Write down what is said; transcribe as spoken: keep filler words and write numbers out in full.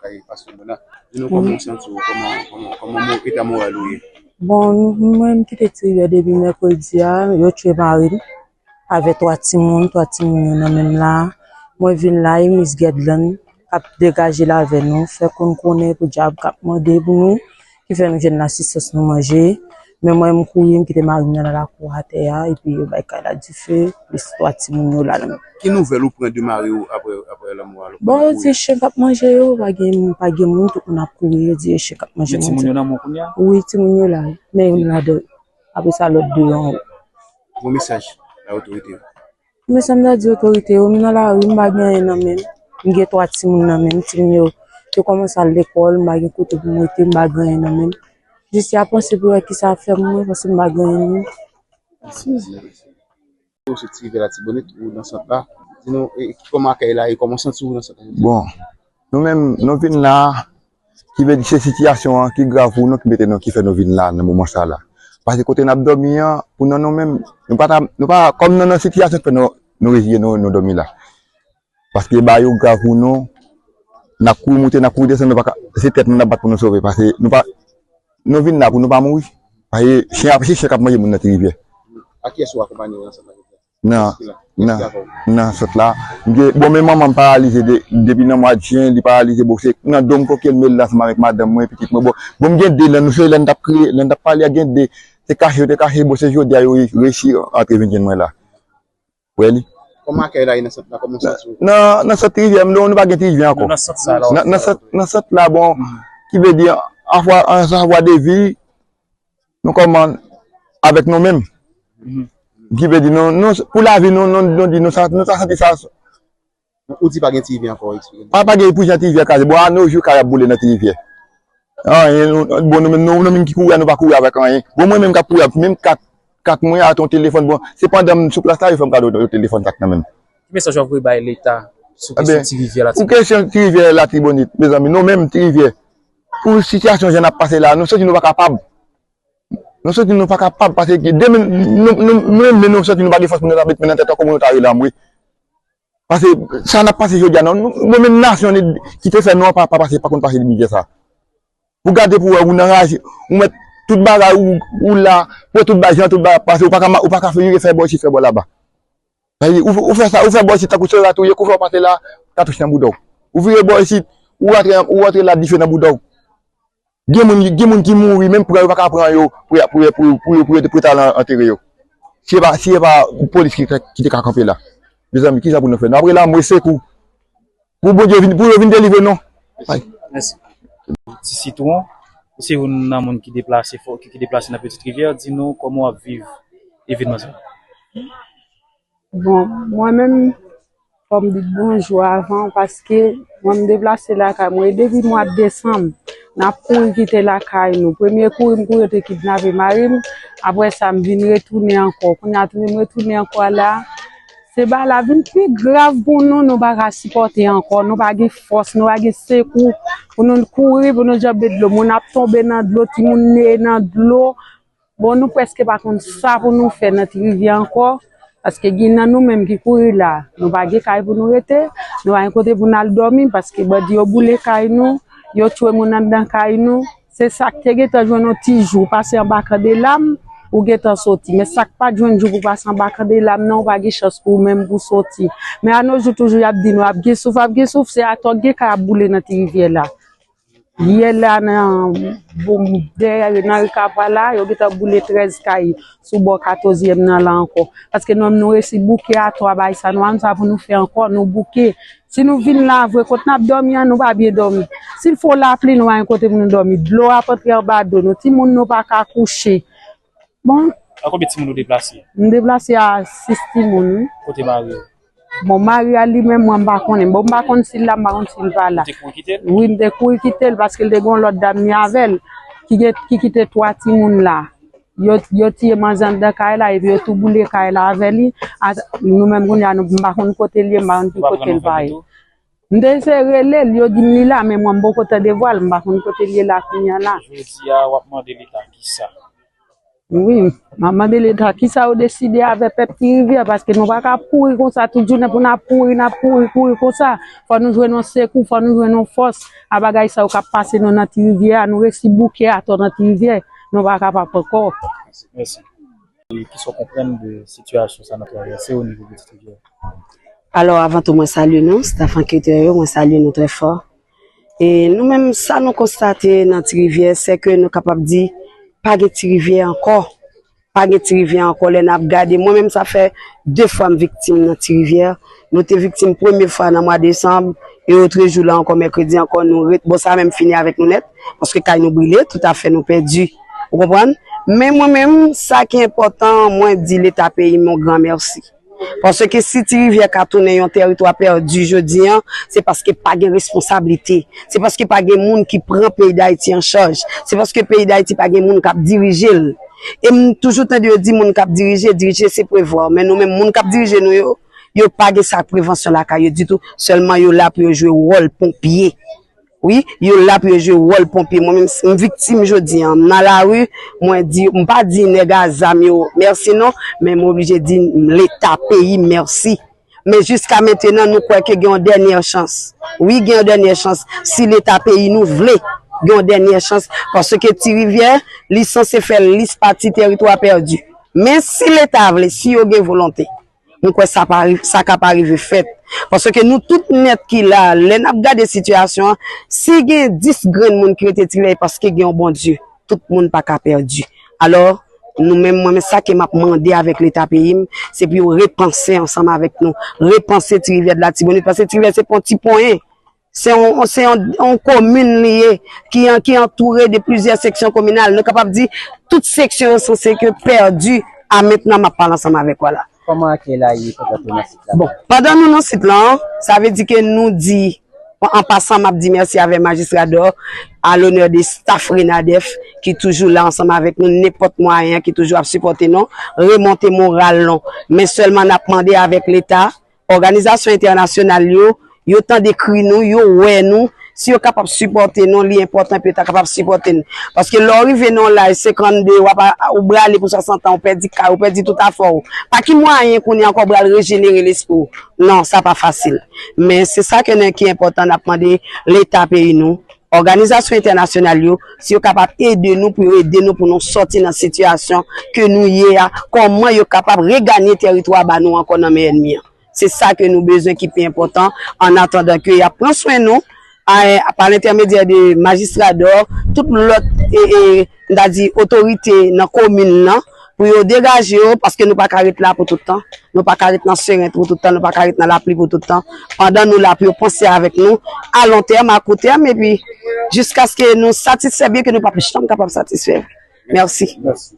Ay, Pastè Bona, di nou kòman w santi w, kòman, kòman, kòman mo-, eta moral ou ye? Bon, mwen, m kite Ti Rivyè depi mèkredi a, yo tchwe mari m avè twa timoun, twa timoun yo nan men m la. Mwen vin la, e Miss Guerdelande k ap degaje l avè nou, fè konn konnen pou dyab k ap mande pou nou, ki fè nou jwenn lasistans nou manje. Men mwen, m kouri, m kite mari m nan lakou atè a, epi yo bay kay la dife, plis twa timoun yo la nan men m. Ki nouvèl ou pran de mari w apre, apre lanmò a? Bon, yo di e chen k ap manje yo, pa gen, pa gen moun, tout moun ap kouri, yo di e chen k ap manje moun. Men timoun yo nan men w kounye a? Wi, timoun yo la, men youn ladan yo. Apre sa, lòt de yo anwo. Bon mesaj bay otorite yo. Men sa m ta di otorite yo, m nan lari, m pa gen anyen nan men m. M gen twa timoun nan men m, timoun yo, yo kòmanse al lekòl, m pa gen kote pou m rete, m pa gen anyen nan men m. Jis y ap panse pou wè kisa y ap fè m, mwen, paske m pa gen anyen nan men m. Ou se Ti Rivyè Latibonit, ou nan sant la. Di nou, e, kòman akèy la ye, kòman w santi w nan sant la? Bon, nou menm, nou vin la, ki vle di se sitiyasyon an ki grav pou nou, ki mete nou, ki fè nou vin la nan moman sa la. Paske kote n ap dòmi an, pou nou, nou menm, nou pa ta, nou pa, kòm nou nan sitiyasyon ki fè nou, nou reziye nou, nou dòmi la. Paske bagay yo grav pou nou, n ap kouri moute, n ap kouri desann, nou pa ka, se tèt nou n ap bat pou nou sove, paske nou pa, nou vin la pou nou pa mouri. Paske chen ap, se chen k ap manje moun nan Ti Rivyè. A kiyès ou akonpanye nan sant la? Nan, nan, nan sant la. M gen, bon, men manman m paralize de, depi nan mwa jen, li paralize, bon, se nan do m koke l mele l ansanm avèk madanm mwen, pitit mwen, bon. Bon, m gen de, lè nou se lè n t ap kriye, lè n t ap pale a, gen de, se kache yo te kache, bon, se jodi a yo reyisi antre vin jwenn mwen la. Wè li. Kòman akèy la ye nan sant la? Kòman w santi w? Nan, nan sant Ti Rivyè, nou, nou pa gen Ti Rivyè ankò. Nou nan sant sa la. Nan, nan sant, nan sant la, bon, ki vle di, an fwa, an sa vwa de vi, nou kòman avèk nou menm. Ki vle di, nou, nou, pou lavi, nou, nou, nou di, nou sa, nou sa santi sa. Ou di pa gen Ti Rivyè ankò, eksplike m. Pa, pa gen pou jan Ti Rivyè kraze. Bon, a no jou, kay ap boule nan Ti Rivyè. Anyen, nou, bon, nou menm, nou, nou menm ki kouri a, nou pa kouri avèk anyen. Bon, mwen menm k ap kouri a, menm kat, kat mwen ate yon telefòn, bon, se pandan m sou plas la, yo fè m kado yon telefòn sa k nan men m. Ki mesaj w ap voye bay Leta sou kesyon Ti Rivyè Latibonit? Pou kesyon Ti Rivyè Latibonit, mezanmi, nou menm Ti Rivyè, pou sitiyasyon jan n ap pase la, nou santi nou pa kapab. Nou santi nou pa kapab, paske demen, nou, nou, nou menm, nou santi nou pa gen fòs pou nou ta met men nan tèt ankò, pou nou ta rele anmwe. Paske sa n ap pase jodi a, non, nou, nou menm nasyon ki te fè nou an pa, pa pase, pa konn pase de mizè sa. Pou gade pou wè, ou nan raje, ou mèt tout bagay, ou, ou la, pou wè tout bagay, jan tout bagay ap pase, ou pa ka, ou pa ka vire fè bò isit, fè bò laba. Sa vle di, ou, ou fè sa, ou fè bò isit, tankou se ratouye, kou fè w pase la, katouch nan bouda w. Ou vire bò isit, ou rantre, ou rantre la, dife nan bouda w. Gen moun, gen moun ki mouri, menm pran yo pa ka pran yo pou, pou, pou, pou, pou, pou yo te al an-, antere yo. Si e pa, si e pa polis ki, ki te ka kanpe la. Mezanmi, kisa pou nou fè? Nou ap rele anmwe sekou. Pou Bondye vin, pou yo vin delivre nou. Mèsi. Ti Sitwon, ou se youn nan moun ki deplase, fò, ki, ki deplase nan Petite Rivière, di nou kòman w ap viv evènman sa. Bon, mwen menm, fò m di bonjou avan, paske mwen m deplase lakay mwen. E depi mwa desanm, n ap kouri kite lakay nou. Premye kouri m kouri, yo te kidnape mari m. Apre sa, m vin retounen ankò. Kounye a, tounen m retounen ankò la, se bagay la vin pi grav pou nou. Nou pa ka sipòte ankò. Nou pa gen fòs, nou pa gen sekou pou nou kouri, pou nou janbe dlo. Moun ap tonbe nan dlo, timoun neye nan dlo. Bon, nou prèske pa konn sa pou nou fè nan Ti Rivyè ankò, paske gen nan nou menm ki kouri la. Nou pa gen kay pou nou rete, nou pa gen kote pou n al dòmi, paske bandi yo boule kay nou, yo tchwe moun anndan kay nou. Se sa k te gentan jwenn yon ti jou, pase anba kandela m, ou gentan soti. Men sa k pa t jwenn jou pou pase anba kandela m nan, ou pa gen chans pou ou menm pou soti. Men a no jou toujou, y ap di nou, ap gen souf, ap gen souf, se atò gen kay ap boule nan Ti Rivyè la. Yè la nan, bon, dèyè nan ri Kapwa la, yo gentan boule trèz kay sou bò katòzyèm nan la ankò. Paske nou menm nou resi bouke atò a bay sa nou, nou sa pou nou fè ankò, nou bouke. Si nou vin la vre, kot n ap dòmi an, nou pa byen dòmi. Si l fè lapli, nou pa gen kote pou nou dòmi. Dlo ap antre anba do nou, timoun nou pa ka kouche. Bon. A konbyen timoun ou deplase? M deplase a sis timoun, wi. Kote mari w? Bon, mari a li menm, mwen m pa konnen. Bon, m pa konn si l la, m pa konn si l pa la. Ou te kouri kite l? Wi, m te kouri kite l paske l te gen yon lòt dam li avè l ki gen, ki kite twa timoun la. Yo, yo tiye manzè anndan kay la epi yo tou boule kay la avè li. A, nou menm kounye a, nou, m pa konn kote l ye, m pa konn ki kote l pa ye. M te eseye rele l, yo di m li la, men mwen m poko tande vwa l, m pa konn kote l ye la kounye a la. Jodi a, w ap mande Leta kisa? Wi, m ap mande Leta, kisa yo deside avè pèp Ti Rivyè, paske nou pa ka pouri konsa tout jounen pou n ap pouri, n ap pouri, pouri konsa. Fò nou jwenn yon sekou, fò nou jwenn yon fòs. A bagay sa yo k ap pase nou nan Ti Rivyè a, nou resi bouke atò nan Ti Rivyè. Nou pa kapab ankò. Mèsi. E kisa w konprann de sitiyasyon sa n ap travèse o nivo Ti Rivyè? Alò, avan tou, mwen salye nou, staff anketè yo, mwen salye nou trè fò. E nou menm, sa nou konstate nan Ti Rivyè, se ke nou kapab di, pa gen Ti Rivyè ankò. Pa gen Ti Rivyè ankò. Lè n ap gade, mwen menm, sa fè de fwa m viktim nan Ti Rivyè. Nou te viktim premye fwa nan mwa desanm, e otrejou la ankò, mèkredi ankò, nou ret. Bon, sa menm fini avèk nou nèt, paske kay nou brile, toutafè nou pèdi. Ou konprann? Men mwen menm, sa ki enpòtan, mwen di Leta peyi m yon gran mèsi. Paske si Ti Rivyè ka tounen yon tèritwa pèdi jodi an, se paske pa gen responsablite. Se paske pa gen moun ki pran peyi Dayiti an chaj. Se paske peyi Dayiti pa gen moun k ap dirije l. E m toujou tande yo di moun k ap dirije, dirije se prevwa. Men nou menm, moun k ap dirije nou yo, yo pa gen sa prevansyon lakay yo ditou. Sèlman yo la pou yo jwe wòl ponpye. Wi, yo la pou yo jwe wòl ponpye. Mwen menm, m viktim jodi an. M nan lari, mwen di, m pa di nèg a zam yo mèsi non, men m oblije di Leta peyi m mèsi. Men jiska mentenan, nou kwè ke gen yon dènyè chans. Wi, gen yon dènyè chans. Si Leta peyi nou vle, gen yon dènyè chans. Paske Ti Rivyè, li sanse fè lis pati tèritwa pèdi. Men si Leta vle, si yo gen volonte, m kwè sa pa, sa ka pa rive fèt. Paske nou tout nèt ki la, lè n ap gade sitiyasyon an, si gen dis grenn moun ki rete Ti Rivyè, paske gen yon Bondye. Tout moun pa ka pèdi. Alò, nou menm, mwen menm, sa ke m ap mande avèk Leta peyi m, se pou yo repanse ansanm avèk nou, repanse Ti Rivyè de Latibonit, paske Ti Rivyè se pa yon ti ponyen. Se yon, se yon, yon komin li ye, ki an, ki antoure de plizyè seksyon kominal. Nou kapab di, tout seksyon yo sanse ke pèdi a mentnan m ap pale ansanm avèk ou la. Kòman akèy la ye pandan ke w nan sit la? Bon, pandan nou nan sit lan, sa vle di ke nou di, an pasan, m ap di mèsi avè Majistra Dò, a lonè de staff Renadef, ki toujou la ansanm avèk nou, nenpòt mwayen, ki toujou ap sipòte nou, remonte moral nou. Men sèlman n ap mande avèk Leta, òganizasyon entènasyonal yo, yo tande kri nou, yo wè nou, si yo kapab sipòte nou, li enpòtan pou yo ta kapab sipòte nou. Paske lè w rive nan yon laj senkannde, w ap a-, ou brale pou swasant an, ou pèdi kay, ou pèdi tout afè w. Pa ki mwayen kounye a ankò w pral rejenere lespri w? Non, sa pa fasil. Men se sa ke nou ki enpòtan, n ap mande Leta peyi nou, òganizasyon entènasyonal yo, si yo kapab ede nou, pou yo ede nou, pou nou sòti nan sitiyasyon ke nou ye a, kòman yo kapab reganye tèritwa ba nou ankò nan men ènmi an. Se sa ke nou bezwen ki pi enpòtan, an atandan ke y ap pran swen nou, a, pa lentèmedyè de Majistra Dò, tout lòt, e, e, m ta di, otorite nan komin nan, pou yo degaje yo, paske nou pa ka ret la pou tout tan. Nou pa ka ret nan seren pou tout tan, nou pa ka ret nan lapli pou tout tan. Pandan nou la, pou yo panse avèk nou, a lon tèm, a kou tèm, epi jiskaske nou satisfè, byen ke nou p ap janm kapab satisfè. Mèsi. Mèsi.